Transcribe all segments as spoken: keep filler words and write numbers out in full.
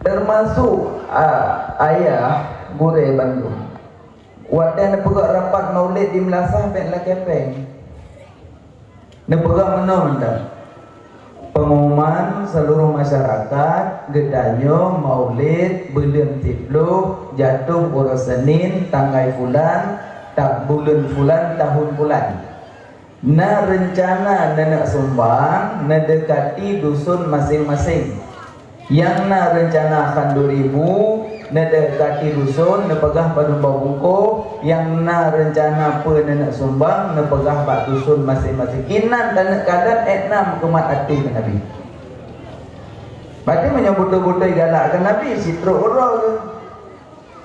Teumasuk, a, ayah gurée bandum. Watée neupeugah rapat maulid di meulasah bék lakée péng. Neupeugah meunoe mantong, peungumuman seuluruh masyarakat geutanyoe maulid buleuen siploh jatoh uroe Seunin tanggai fulan, ta-, buleuen fulan, tahun fulan. Na reuncana neuneuk sumbang neudeukati dusun maséng-maséng. Nyang na reuncana khanduri bu neudeukati dusun neupeugah padum boh bungkôh, nyang na reuncana peue neuneuk sumbang neupeugah bak dusun maséng-maséng. Inan taneuk kadan ék na meukumat até keu Nabi. Berarti meunyoe beutôi-beutôi galak keu Nabi, sitrok uroe geuh.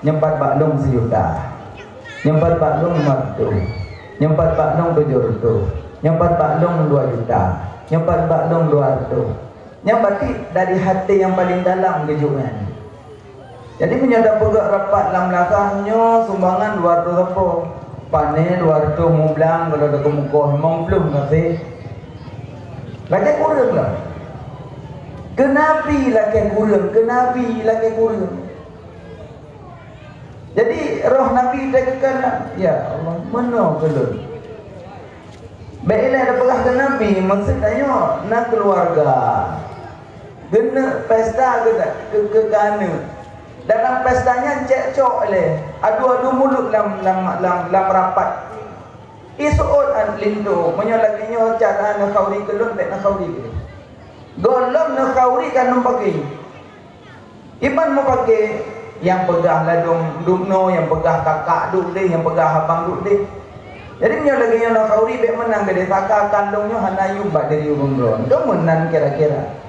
Nyang pat bak lôn sijuta. Nyang pat bak lôn lima reutôh. Nyang pat bak lôn tujoh reutôh. Nyang pat bak lôn dua juta. Nyang pat bak lôn dua reutôh. Nyang berarti dari hati nyang paling dalam geujok nyan. Jadi meunyoe tapeugah rapat lam lakah nyoe sumbangan dua reutôh sapo. Pane dua reutôh mublang kalau takeumukoh limong ploh kaseh. Lakée kureueng lah. Keu Nabi lakée kureueng, keu Nabi lakée kureueng. Jadi roh Nabi teukeukana, "Ya Allah, meunoe keu lôn." Bék ilée tapeugah keu Nabi, maksud tanyoe na keuluwarga. Geuneuk pesta geuda-, keu, keu keuneuk. Dalam pesta nyan cekcok lé, adu-adu mulut lam, lam, lam, lam rapat. Iseuôt an linto, meunyoe lagée nyoe cara neukhauri keu lôn, bék neukhauri keu lôn. Gohlom neukhauri ka lôn paké. Iban meupaké, nyang peugah ladôm duek noe, nyang peugah kakak duek deh, nyang peugah abang duek deh. Jadi meunyoe lagée nyoe na khauri bék meunan, gadôh saka kandông nyoe hana yum bak diri ureuëng droe. Dong meunan kira-kira.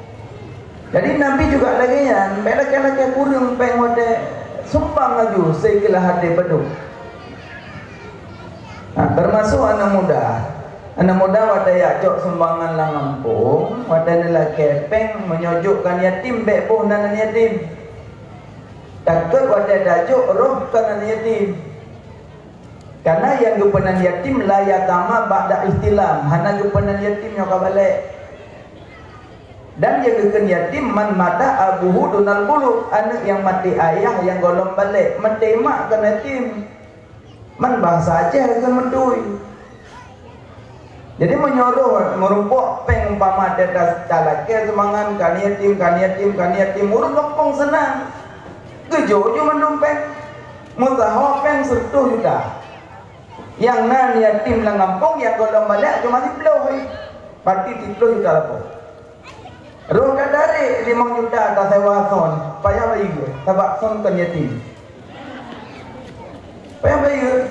Jadi Nabi juga lagée nyan, bék lakée-lakée kureueng péng watée sumbang laju sikeula hate padum. Nah, termasuk aneuk muda. Aneuk muda watée jak cok sumbangan lam gampông, watée neulakée péng meunyoe jok kan yatim bék boh nan yatim. Takot watée tajok roh kan yatim. Karena nyang geupeunan yatim la yatama ba'da ihtilam, hana geupeunan yatim nyoe ka balek. Dan nyang geukheun yatim man mata abuhu dunal bulug, aneuk nyang maté ayah nyang gohlom balek, maté mak kan yatim. Man bahasa Aceh keu meutui. Jadi meunyoe roh meurumpok péng umpama teuka talakée seumangan, kan yatim, kan yatim, kan yatim, ureuëng gampông seunang. Geujok ju mandum péng. Meusaho péng seureutôh juta. Nyang na yatim lam gampông nyang gohlom balek cuma siploh. Pati siploh juta lapor. Roh ka tarek limong juta tasewa son, payah bayeue, sabab son kon yatim. Payah bayeue.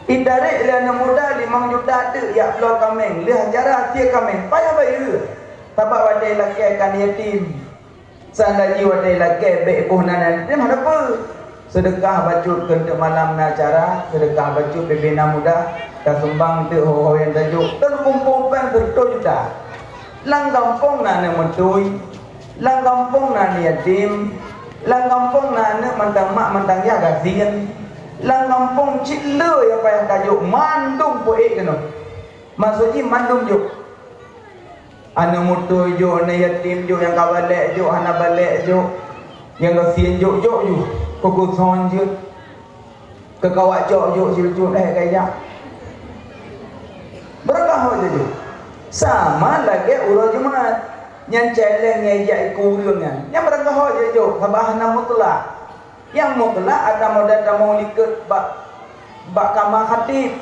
Itarek lé aneuk muda limong juta teuk jak bloe kaméng, lheueh acara sie kaméng, payah bayeue. Sabab watée lakée kan yatim. Seandai jih watée lakée bék boh nan yatim hana peue. Seudeukah bacut keu teuk malam na acara, seudeukah bacut bibina muda, tasumbang teuk ho-ho nyang tajok, teukumpol péng seureutôh juta. Lam gampông na aneuk meutui, lam gampông na aneuk yatim, lam gampông na aneuk mantong mak mantong yah gasien, lam gampông cit le nyang payah tajok mandum peuék keunoe. Maksud jih mandum jok. Aneuk meutui jok, aneuk yatim jok, nyang ka balek jok, hana balek jok, nyang gasien jok, jok ju. Keu geuson jeuet. Keu kawak cok jok, silucut eh kaya. Beureukaho jok. Sama lagée uroe Jumat. Nyang celeng nyang jak iku ureuëng nyan. Nyang beureukaho jok, sabab hana mutlak. Nyang mutlak ata modal tamong likot bak, bak kama khatib.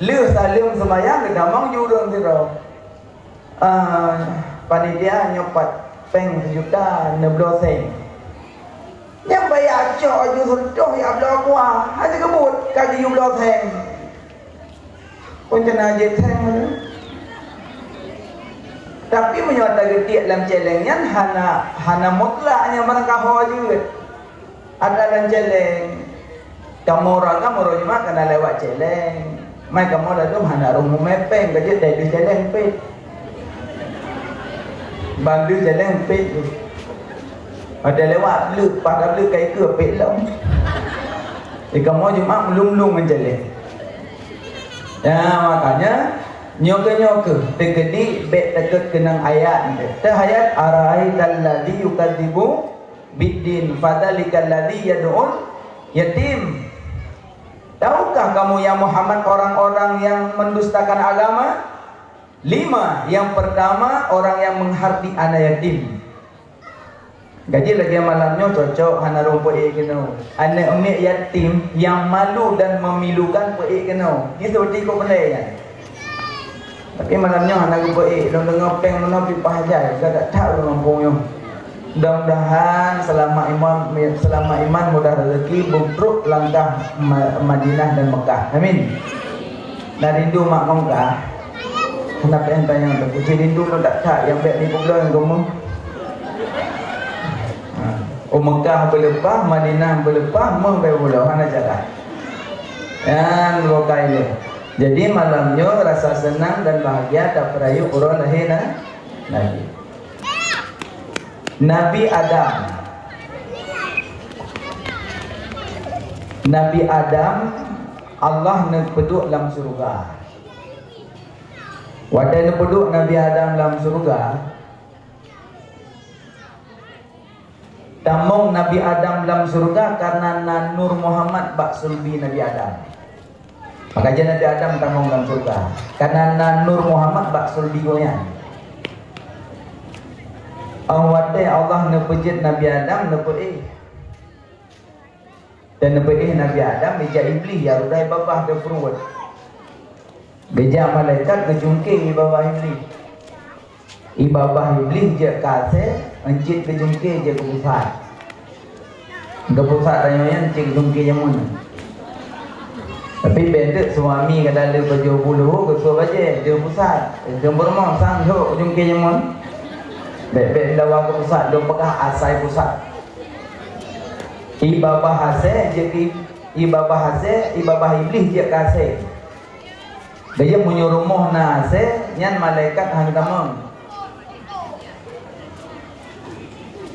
Lheueh saleuem seumayang geutamong ju ureuëng sidroe. Ah, panitia nyoe pat péng sijuta neubloe seng. Nyang baya cok aju seureutôh ya bloe kuah, hana geubeuet ka geuyue bloe seng. Pun keunan jeuet seng. Tapi meunyoe tageutiek lam celeng nyan hana, hana mutlak nyang barangkaho jeuet. Ada lam celeng. Kamoe ureuëng agam uroe Jumat kana lewat celeng. Mai kamoe ladôm hana rhueng mumé péng ka jeuet dai deuh celeng pét. Ban deuh celeng pét. Ada lewat bleuk, pada bleuk kai keue pét lom. Di kamoe Jumat meulung-lung ngon celeng. Ya, makanya Nyoe keuh, nyoe keuh, teukeudi bék takot keunong ayat. Teuh ayat, "Ara'aital ladzi yukadzibu biddin, fadzalikal ladzi yad'ul yatim." Tahukah kamu, ya Muhammad, orang-orang yang mendustakan agama? Lima. Yang pertama, orang yang menghardik anak yatim. Gaji lagèe malam nyoe cocok hana rhom peuék keunoe. Aneuk miet yatim nyang malu dan memilukan peuék keunoe. Di seperti iko peundai nyan. Tapi malam nyoe hana geupeuék, lôn deungoe péng meunoe pih paih jai, ka that-that ureueng gampông nyoe. Mudah-mudahan seulama iman, seulama iman mudah rezeki, beutrok langkah Ma-, Madinah dan Mekah. Amin. Na rindu mak ngon kah? Hana payah tanyong teuh. Kucing rindu nyoe that-that nyang bèk nibak bloe nyang geumeuh. Ha. Oh, Mekah beuleupah, Madinah beuleupah, meuh bèk bloe, hana jalan. Nyan bukai lé. Jadi malam nyoe rasa seunang dan bahagia tapeurayeuk uroe lahé na-, Nabi. Nabi Adam. Nabi Adam, Allah neupeuduek lam syeuruga. Watèe neupeuduek Nabi Adam lam syeuruga, tamong Nabi Adam lam syeuruga kareuna na Nur Muhammad bak sulbi Nabi Adam. Maka jih Nabi Adam tamong lam syeuruga, kareuna na Nur Muhammad bak sulbi gobnyan. Óh watèe Allah neupeujeuet Nabi Adam, neupeuéh. Dan neupeuéh Nabi Adam, geujak Iblih, ya rudai babah di pruet. Geujak malaikat geujungké babah Iblih. Ié babah Iblih jeuet keu asèe, encit geujungké jeuet keu pusat. Keu pusat tanyoe nyan encit geujungké jameun. Tapi bèk teuk suami ka daleuh pajoh buluh, geusôk bajèe, jeuet pusat. Geusôk peurumoh, sang jok geujungké jameun. Bèk-bèk dawa keu pusat, lôn peugah asai pusat. Ié babah asèe jeuet keu, ié babah asèe, ié babah Iblih jeuet keu asèe. Geujak meunyoe rumoh na asèe, nyan malaikat han tamong.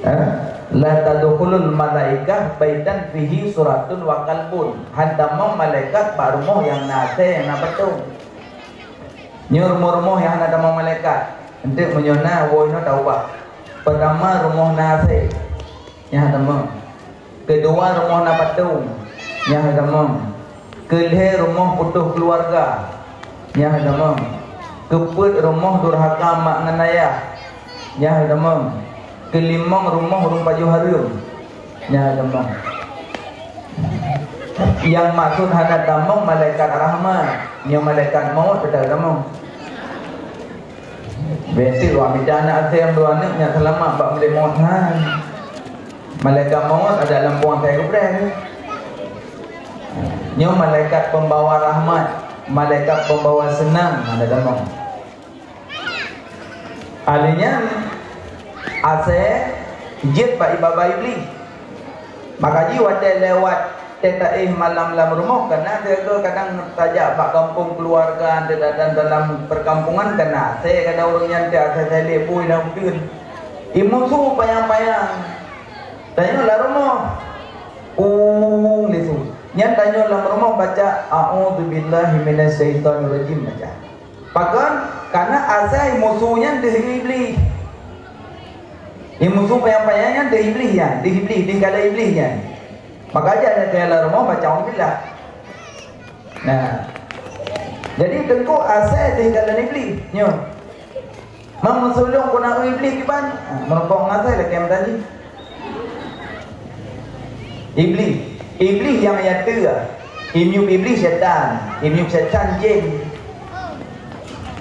Eh? La tadkhulul malaikah baitan fihi suratun wa qalbun. Han tamong malaikat bak rumoh nyang na asèe, nyang na patong. Nyoe rumoh-rumoh nyang hana tamong malaikat. Eunteuk meunyoe na, woe nyoe taubah. Peurtama rumoh na asèe, nyan han tamong. Keudua rumoh na patong, nyan han tamong. Keulhèe rumoh putôh keuluwarga, nyan han tamong. Keupeuet rumoh durhaka mak ngon ayah, nyan han tamong. Keulimong rumoh ureueng pajoh hareuem, nyan han tamong. Nyang maksud hana tamong malaikat rahmat, nyoe malaikat maut teutab tamong. Bèk teuk awak mita aneuk asèe dua aneuk nyang seulamat bak mulai maut nyan. Malaikat maut adak lam puang asèe geupreh. Nyoe malaikat peumbawa rahmat, malaikat peumbawa seunang, hana tamong. Ahli nyan asèe jeuet bak ié babah Iblih. Maka jih watèe lewat teuh taéh malam lam rumoh, kana teuka kadang tajak bak gampông keuluwarga, dan dalam perkampungan kana asèe, kadang ureueng nyan teuh asèe-asèe lé bui lam uteuen. Ié musu panyang-panyang. Tanyoe lam rumoh. Ung lisu. Nyan tanyoe lam rumoh baca, "A'udzubillahi minasyaitonirrajim," baca. Pakon? Karena asai musu nyan deuh iblih. Nyang musu panyang-panyang nyan deuh iblih nyan, deuh iblih, deuh kala iblih nyan. Maka aja nyan keu lam rumoh baca auzubillah. Nah. Jadi teungku asai deuh kala iblih nyoe. Meumeusulông keu na iblih kiban? Ha, meureumpok ngon asai lakèe meutanyoe. Iblih. Iblih nyang ya teue. Imiyup iblih syaitan. Imiyup syaitan jén.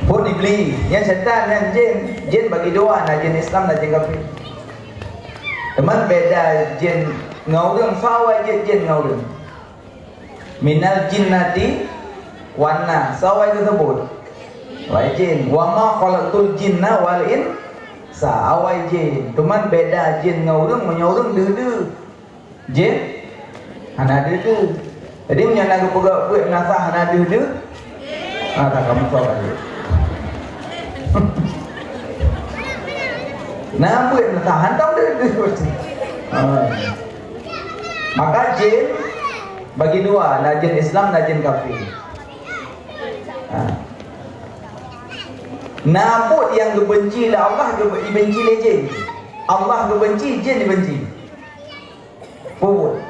Phôn iblih. Nyang syaitan nyan jén. Jén bagi dua, na jén Islam, na jén kafé. Teuma beda jén ngon ureueng, soe awai jén, jén ngon ureueng. Minal jinnati wan nas. Soe awai teuseubut? Awai jén. Wa ma khalaqtul jinna wal insa. Awai jén. Teuma beda jén ngon ureueng, meunyoe ureueng deuh-deuh. Jén hana deuh-deuh. Jadi meunyoe na geupeugah buet meunasah hana deuh-deuh, ah, ka kamoe soe lagèe. Na buet meunasah hana deuh-deuh. Ah. Maka jén bagi dua, na jén Islam, na jén kafé. Ha. Na buet nyang geubenci lé Allah, geu-, ibenci lé jén. Allah geubenci, jén ibenci. Buet.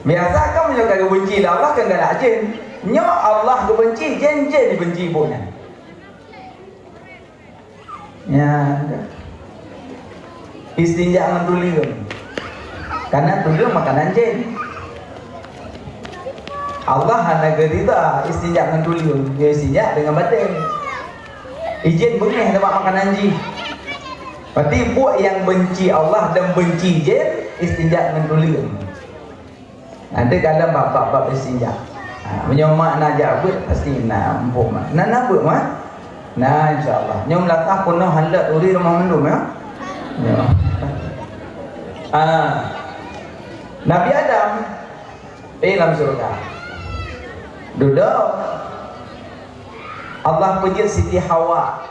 Biasa kan meunyoe ka geubenci lé Allah kan galak jén. Nyoe Allah geubenci, jén, jén ibenci buet nyan. Ya. Istinja ngon tuleueng. Karena tuleueng makanan jén. Allah hana geurida istinja ngon tuleueng, ya istinja dengan batée. Jén beungéh teuma makanan jih. Berarti buet nyang benci Allah dan benci jén, istinja ngon tuleueng. Nanti kalau bab-bab istinja. Ha, meunyoe mak na jak beuet, pasti na muphom mak. Na, na beuet mak? Na, insya Allah. Nyoe meulakah peunoh han leuet uri rumoh mandum, ya? Ya. Ah. Nabi Adam, eh, lam syurga. Dudoe. Allah peujeuet Siti Hawa.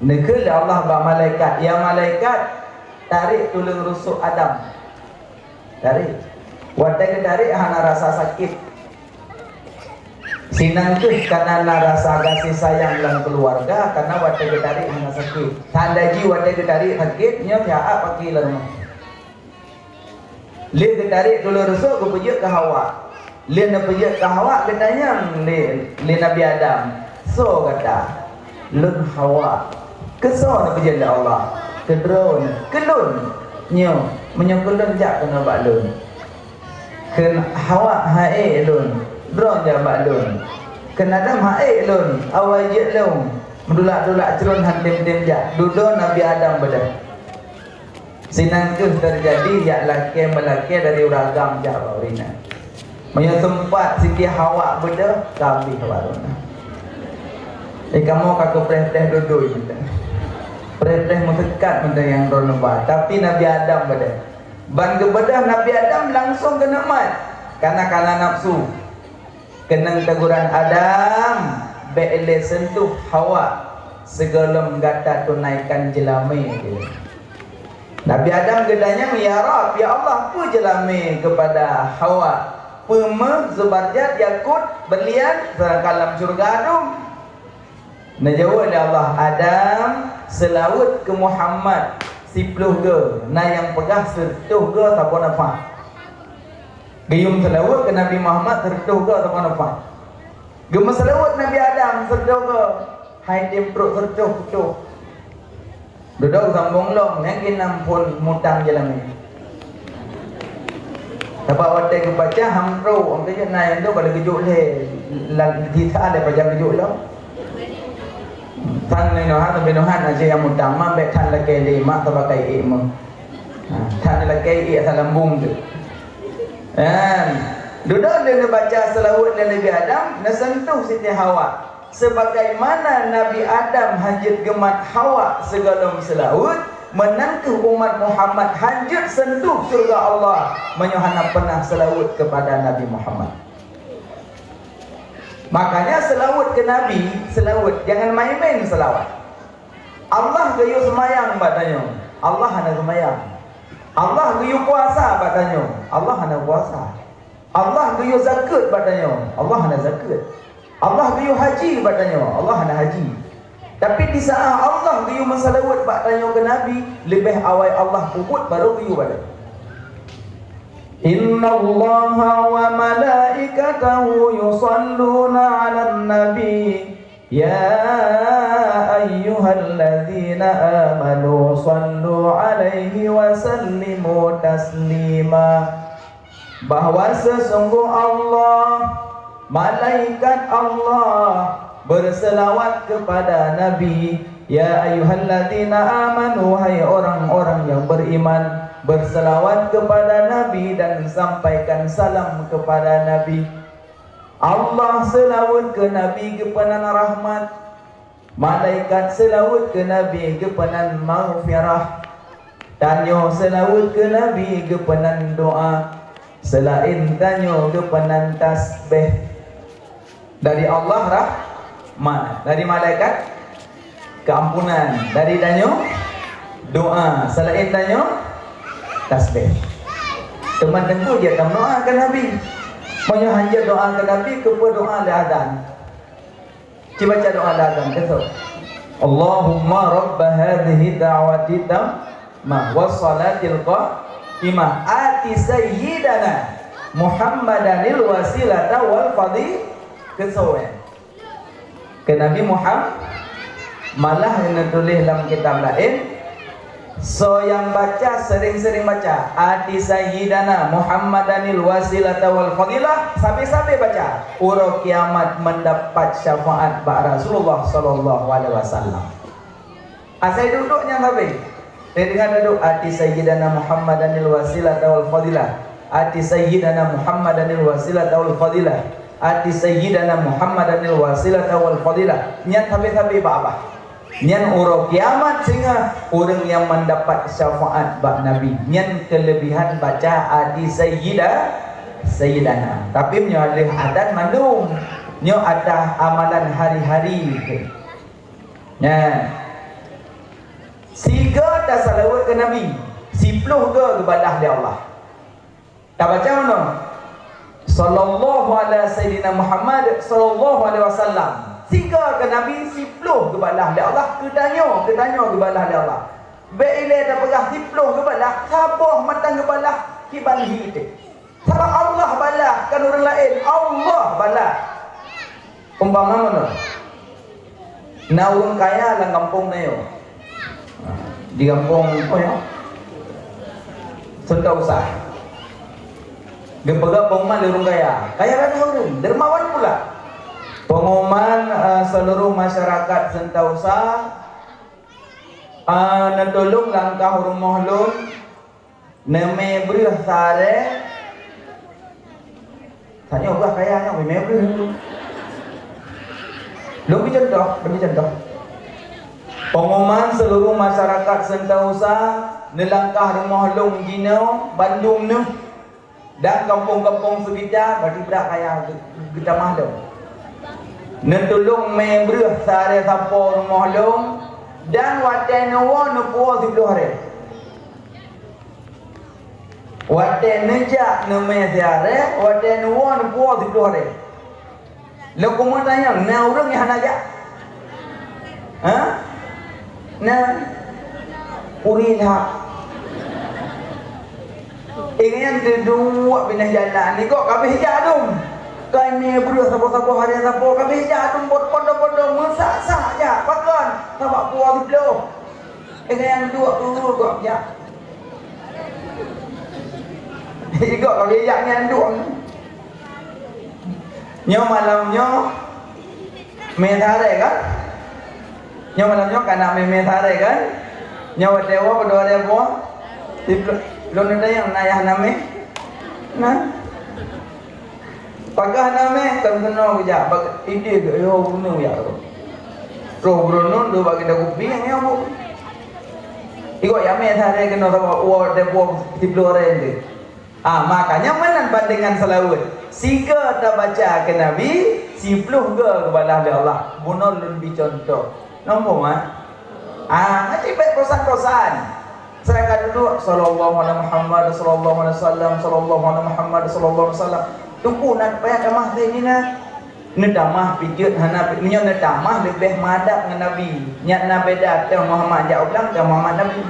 Neukheun lé Allah bak malaikat, "Ya malaikat, tarek tuleueng rusok Adam." Tarek. Watée geutarek hana rasa sakét. Sinan kheueh kana na rasa gaséh sayang lam keuluwarga, kana watée geutarek hana sakét. Tanda jih watée geutarek sakét, nyoe siat paké lam rumoh. Lheueh geutarek tuleueng rusok geupeujeuet keu Hawa. Lheueh neupeujeuet keu Hawa geutanyong lé, lé Nabi Adam, "Soe gata?" "Lôn Hawa." "Keu soe neupeujeuet lé Allah?" "Keu droeneuh." "Keu lôn?" "Nyoe, meunyoe keu lôn jak keunoe bak lôn." Kheun Hawa, "Ha'ék lôn." "Droeneuh jak bak lôn." Kheun Adam, "Ha'ék lôn." "Awai jeuet lôn." Meudulak-dulak cron han tem-tem jak. Dudoe Nabi Adam beudôh. Sinan kheueh teujadi jak lakée meulakée dari ureueng agam jak bak ureueng inong. Meunyoe seumpat Siti Hawa beudôh, ka abéh baru na. Eh, kamoe ka keupreh-preh dudui mantong. Preh-preh meuseukat mantong nyang droeneuh ba. Tapi Nabi Adam beudôh. Ban geubeudôh Nabi Adam langsong keuneuk mat. Kana-kana nafsu. Keunong teguran Adam, bék lé sentuh Hawa sigohlom gata tunaikan jeulamé jih. Nabi Adam geutanyong, "Ya Rabb, ya Allah, peue jeulamé keupada Hawa? Peue méuh, zeubarjat, yakut, beurlian, seudangkan lam syeuruga dum?" Neujaweueb lé Allah, "Adam, seulaweuet keu Muhammad siploh goe, na nyang peugah seureutôh goe saboh nafah." Geuyue meuseulaweuet keu Nabi Muhammad seureutôh goe saboh nafah. Geumeuseulaweuet Nabi Adam seureutôh goe, hai tem trok seureutôh putôh. Dudoe sambong lom, nyang keunan phon mutang jeulamé. Sabab watée geubaca hamtro, nyang keujeuet na nyang dua bala geujok lé, lam tisa lé pajan geujok lom. Tan lé nohan, lé nohan aja nyang mutang, ma bék tan lakée lé mak sabakai ék meuh. Ha, tan lakée ék asai lambung tu. Kan? Dudoe lé neubaca seulaweuet lé Nabi Adam, neusentuh Siti Hawa. Sebagaimana Nabi Adam hanjeuet geumat Hawa sigohlom seulaweuet, meunan kheueh umat Muhammad hanjeuet sentuh syeuruga Allah meunyoe hana peunah seulaweuet keupada Nabi Muhammad. Makanya seulaweuet keu Nabi, seulaweuet, jangan main-main seulaweuet. Allah geuyue seumayang bak tanyoe, Allah hana seumayang. Allah geuyue puasa bak tanyoe, Allah hana puasa. Allah geuyue zakeuet bak tanyoe, Allah hana zakeuet. Allah geuyue haji bak tanyoe, Allah hana haji. Tapi di saat Allah geuyue meuseulaweuet bak tanyoe keu Nabi, leubeh awai Allah peubuet baru geuyue bak tanyoe. Innallaha wa malaikatahu yusalluna 'alan nabi. Ya ayyuhalladzina amanu sallu 'alaihi wa sallimu taslima. Bahwa sesungguh Allah, malaikat Allah berselawat kepada Nabi. Ya ayyuhalladzina amanu, hai orang-orang yang beriman, berselawat kepada Nabi dan sampaikan salam kepada Nabi. Allah seulaweuet keu Nabi geupeunan rahmat, malaikat seulaweuet keu Nabi geupeunan maghfirah, tanyoe seulaweuet keu Nabi geupeunan doa, seulaén tanyoe geupeunan tasbeh. Dari Allah rahmat, dari malaikat keampunan, dari tanyoe doa, seulaén tanyoe tasbeh. Teuma teungku jeuet tameudoa keu Nabi. Meunyoe hanjeuet doa keu Nabi, keupeue doa lé adan? Cuba baca doa lam azan, keu soe? Allahumma rabba hadhihi da'wati tammah was salatil qa'imah ati sayyidana Muhammadanil wasilata wal fadhi-, keu soe? Keu Nabi Muhammad. Malah neutuléh lam kitab laén, soe nyang baca, sering-sering baca, ati sayyidana Muhammadanil wasilata wal fadilah, sabe-sabe baca, uroe kiamat mendapat syafaat bak Rasulullah sallallahu alaihi wasallam. Asai duek-duek nyan sabe. Teudeungoe duek, ati sayyidana Muhammadanil wasilata wal fadilah. Ati sayyidana Muhammadanil wasilata wal fadilah. Ati sayyidana Muhammadanil wasilata wal fadilah. Nyan sabe-sabe bak babah. Nyan uroe kiamat singoh ureuëng nyang mendapat syafaat bak Nabi. Nyan kelebihan baca ati sayyida-, sayyidana. Tapi meunyoe lheueh azan mandum, nyoe atas amalan hari-hari. Nyan. Siga tasalawat keu Nabi, siploh goe geubalah lé Allah. Tabaca meunoe, sallallahu ala sayyidina Muhammad sallallahu alaihi wasallam. Siga keu Nabi siploh geubalah lé Allah, keu tanyoe, keu tanyoe geubalah lé Allah. Bék ilée tapeugah siploh geubalah, saboh mantong geubalah kiban hi teuh. Sabab Allah balah, kon ureuëng laén, Allah balah. Umpama meunoe, na ureuëng kaya lam gampông na nyoe. Di gampông, oh ya, Seuntausa. Geupeugah pengumuman lé ureuëng kaya. Kaya rata ureuëng, dermawan pula. Pengumuman, eh, seluruh masyarakat Seuntausa, eh, neutulông langkah rumoh lôn, neumè breueh sarè. Tanyoe bah kaya nyoe, mè breueh. Lôn bri contoh, lôn bri contoh. Pengumuman seluruh masyarakat Seuntausa neulangkah rumoh lôn jinoe bandum neuh dan kampung-kampung seukita, berarti brat kaya geu-, geutamah lôn. Neutulông mè breueh sarè sapo rumoh lôn dan watèe neuwoe neupuwoe siploh harè. Watèe neujak neumè siharè, watèe neuwoe neupuwoe siploh harè. Lôn keumeung tanyong, na ureuëng nyang hana jak? Ha? Na? Uri that. Ingat teuduek binéh jalan, nigok ka abéh jak dum. Ka imè breueh saboh-saboh harè saboh, ka abéh jak dum bot pondo-pondo, meusak-sak jak. Pakon? Sabab puwoe siploh. Ingat nyang duek tu gok jak. Igok ka bijak nyan duek. Nyoe malam nyoe mè sarè kan? Nyoe malam nyoe ka na mè-mè sarè kan? Nyoe watèe woe padum arè buah. Lôn tanyong na yah na mè? Na. Paga na mè, kon keunoe geujak, bak idéh geuh, yo, bunoe jak. Roh bunoe, dua bak kita kupi, nyang nyoe bu. Igok ya mè sarè keunoe sabab uwoe deh buah siploh arè deh. Ah, makanya meunan bandingan seulaweuet. Siga tabaca keu Nabi, siploh goe geubalah lé Allah. Bunoe lôn bri contoh. Nampak, mak? Ah, nanti baik bosan-bosan. Saya akan duduk, sallallahu ala Muhammad, sallallahu alaihi wasallam, sallallahu ala Muhammad, sallallahu alaihi wasallam. Teungku, nak payah tamah Sayyidina. Neutamah pijeuet hana pi-, meunyoe neutamah leubeh madab ngon Nabi. Nyak na beda, teuh Muhammad jak u blang, teuh Muhammad Nabi.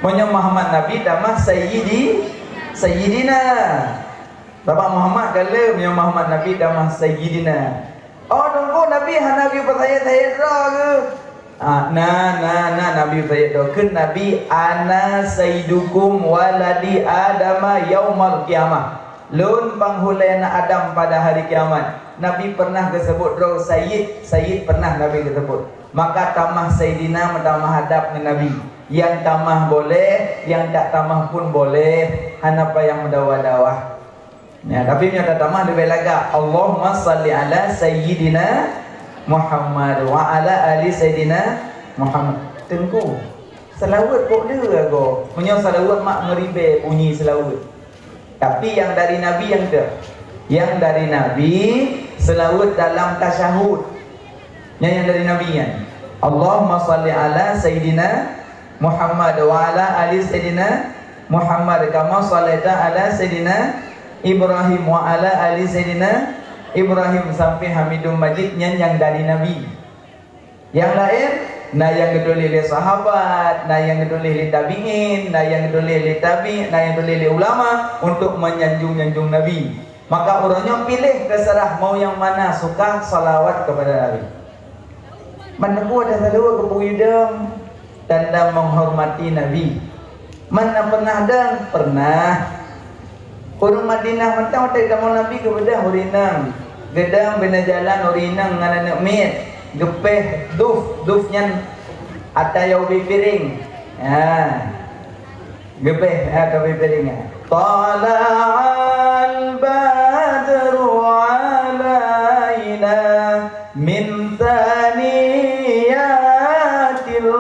Meunyoe Muhammad Nabi tamah Sayyidi, Sayyidina. Sabab Muhammad ka le, meunyoe Muhammad Nabi tamah Sayyidina. Oh, teungku, Nabi hana geupeusayeut-sayeut droe keuh? Ah, na, na, na Nabi peusayeut droe. Kheun Nabi, "Ana sayyidukum waladi Adama yaumal qiyamah." Lôn panghulèe na Adam pada hari kiamat. Nabi pernah geuseubut droe sayyid, sayyid pernah Nabi geuseubut. Maka tamah sayyidina meutamah adab ngon Nabi. Nyang tamah boleh, nyang tak tamah pun boleh. Hana payah meudawa-dawa. Ya, tapi meunyoe tatamah leubeh lagak, "Allahumma shalli ala sayyidina Muhammad wa ala ali sayyidina Muhammad." Teungku, seulaweuet kok le agoe? Meunyoe seulaweuet mak meuribèe bunyi seulaweuet. Tapi nyang dari Nabi nyang teuh. Nyang dari Nabi seulaweuet dalam tasyahud. Nyan nyang dari Nabi nyan. Allahumma shalli ala sayyidina Muhammad wa ala ali sayyidina Muhammad kama shallaita ala sayyidina Ibrahim wa ala ali sayyidina Ibrahim sampai Hamidum Majid nyan nyang dari Nabi. Nyang laén, na nyang geutuléh lé sahabat, na nyang geutuléh lé tabi'in, na nyang geutuléh lé tabi', na nyang geutuléh lé ulama untuk menyanjung-nyanjung Nabi. Maka uroe nyoe piléh, terserah mau nyang mana suka salawat kepada Nabi. Meunyoe ada salawat keu peue dong, tanda menghormati Nabi. Man na pernah dong? Pernah. Ureuëng Madinah mantong watée tamong Nabi geubeudôh ureuëng inong. Geudong bina jalan ureuëng inong ngon aneuëk miet. Geupéh duf, duf nyan ata nyang ubé piréng. Ha. Geupéh ata ubé piréng nyan. Tala'al badru alaina min saniyatil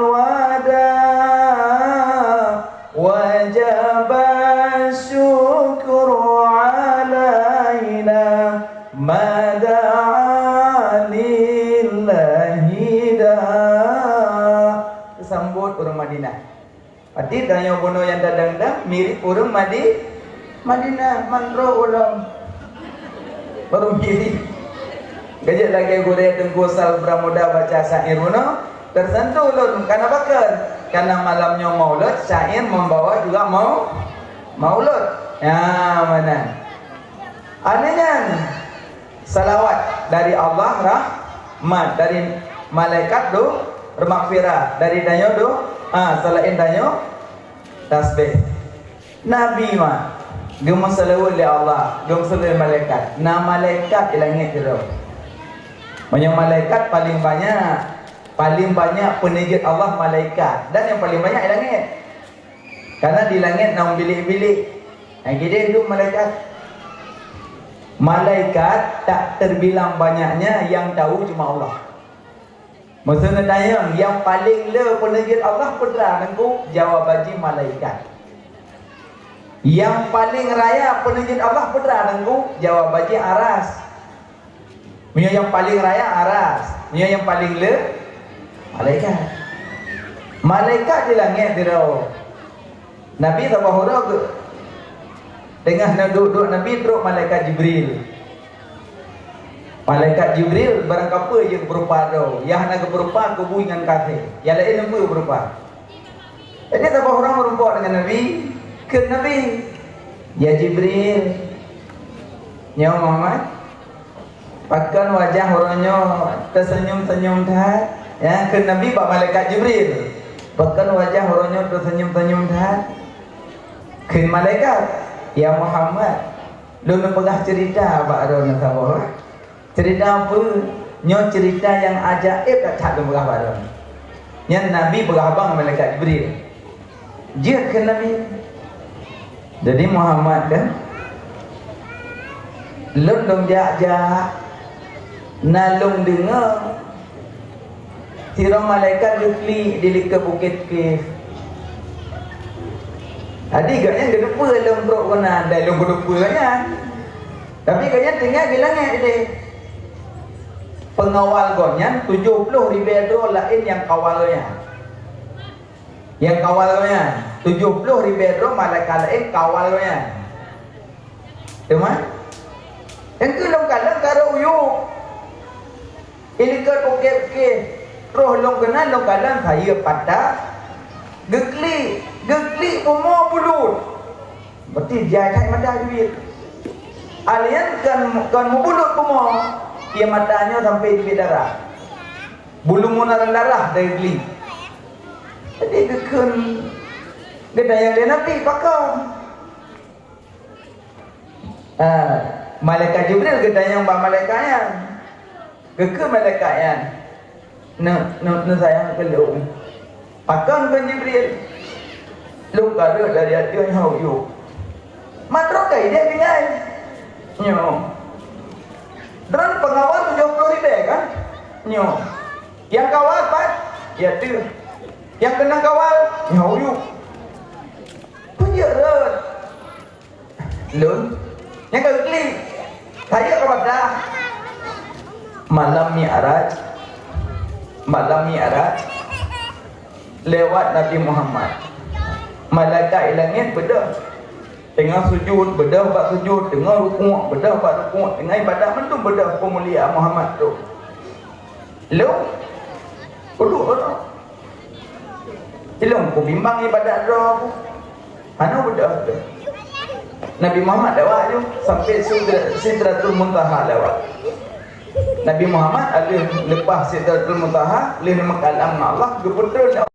wada. Wajaba syukru alaina ma da'a lillahi da. Teusambot ureuëng Madinah. Berarti tanyoe bunoe nyang tadong-dong mirip ureuëng Madi-, Madinah, man droe ulôn. Baru mirip. Ka jeuet lagée gurée Teungku Sal Bramuda baca syair bunoe, tersentuh ulôn. Karena pakon? Karena malam nyoe Maulud, syair membawa juga mau-, Maulud. Ya, mana? Aneh nyan. Salawat dari Allah, rahmat dari malaikat, do, maghfirah dari tanyoe, do, ha, selain tanyoe tasbih. Nabi mah geumeuseulaweuet lé Allah, geumeuseulaweuet lé malaikat. Na malaikat di langét keudroe. Meunyoe malaikat paling banyak, paling banyak peuneujeuet Allah malaikat, dan nyang paling banyak di langét. Karena di langét na bilék-bilék. Nyang keudeh dum malaikat. Malaikat tak terbilang banyaknya, yang tahu cuma Allah. Maksudnya tanyong, yang paling le peuneujeuet Allah peue teuma, Teungku? Jawaban jih malaikat. Yang paling raya peuneujeuet Allah peue teuma, Teungku? Jawaban jih aras. Meunyoe nyang paling raya aras, meunyoe nyang paling le malaikat. Malaikat di langét sidroe. Nabi saboh uroe geu-, teungoh na duek-duek Nabi, trok malaikat Jibril. Malaikat Jibril barangkapeue jeuet beureupa droe, nyang hana geubeurupa keubui ngon kafé. Nyang laén neubeuet beureupa. Jadi saboh uroe meurumpok dengan Nabi, kheun Nabi, "Ya Jibril, nyoe Muhammad, pakon wajah uroe nyoe teusenyum-senyum that?" Ya, kheun Nabi bak malaikat Jibril, "Pakon wajah uroe nyoe teusenyum-senyum that?" Kheun malaikat, "Ya Muhammad, lôn peugah ceurita bak droeneuh saboh." Ceurita peue? Nyoe ceurita nyang ajaéb that-that lôn peugah bak droeneuh. Nyan Nabi peugah haba ngon malaikat Jibril. Jeuet kheun Nabi. Jadi Muhammad kan, lôn dong jak-jak, na lôn deungoe sidroe malaikat geuklik di likot bukét Qif. Jadi gobnyan geuteupeue lôn trok keunan, dan lôn geuteupeue nyan. Tapi gobnyan tinggai di langét deh. Peungawal gobnyan tujoh ploh ribée droe laén nyang kawal gobnyan. Nyang kawal gobnyan, tujoh ploh ribée droe malaikat laén kawal gobnyan. Teuma, nyang keu lôn kalon ka rhot u yup. Ilikot bukét-bukét, roh lôn keunan lôn kalon sayeuep patah, geuklik, geuklik bumoe bulut. Berarti jai that mata Jibril. Alien kan, kan meubulut bumoe, ie mata nyoe sampai jeuet darah. Bulu meunaran darah dari geuklik. Jadi geukheun, geutanyong lé Nabi, "Pakon?" Ah, malaikat Jibril geutanyong bak malaikat nyan. Geukheun malaikat nyan, "Neu-, neu-, neusayang keu lôn." "Pakon?" kheun Jibril. "Lôn ka rhot dari ateueh nyoe u yup." Mantong ka idéh tinggai. Nyoe. Droeneuh peungawal tujoh ploh ribée kan? Nyoe. Nyang kawal pat? Di ateueh. Nyang keunong kawal? Nyoe u yup. Peue jeuet rhot? Lôn. Nyang ka geuklik. Sayeuep ka patah. Malam Mi'raj. Malam Mi'raj. Lewat Nabi Muhammad. Malaikat di langét beudôh. Teungoh sujud, beudôh bak sujud, teungoh rukuk, beudôh bak rukuk, teungoh ibadat, mandum beudôh peumulia Muhammad tu. Lôn, uduk tu. Ilôn kubimbang ibadat droe ku. Hana beudôh tu. Nabi Muhammad lewat ju sampai Sidra-, Sidratul Muntaha lewat. Nabi Muhammad aleuh leupah Sidratul Muntaha, lheueh meukalam ngon Allah, geupeutrön